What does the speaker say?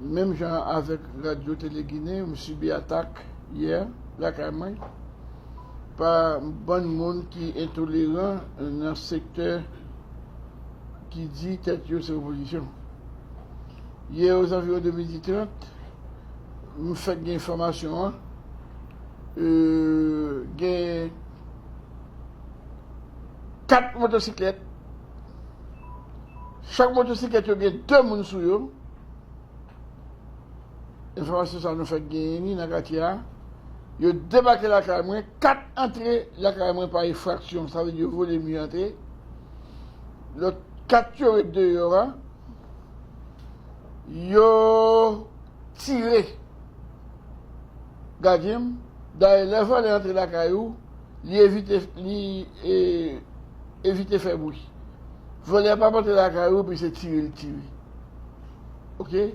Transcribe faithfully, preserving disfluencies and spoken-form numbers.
Menm jan avèk Radyo Tele Ginen, m sibi atak yè lakay mwen pa bann moun ki entoleran nan sektè ki di tèt yo se opozisyon. Yè, ozanviwon de midi trant, m fèk gen enfòmasyon an, euh, gen kat motosiklèt. Chak motosiklèt yo gen de moun sou yo. Enfòmasyon sa nou fèk genyen ni nan katye a. Yo debake lakay mwen, kat antre lakay mwen pa efraksyon, sa vle di yo vole mi antre. Lòt kat yo ret deyò a, yo tire gadyen m. Dayè, lè vòlè antre lakay ou, li evite, li, e, evite fè bri. Vòlè pa antre lakay ou, epi se tire l tire. Oke?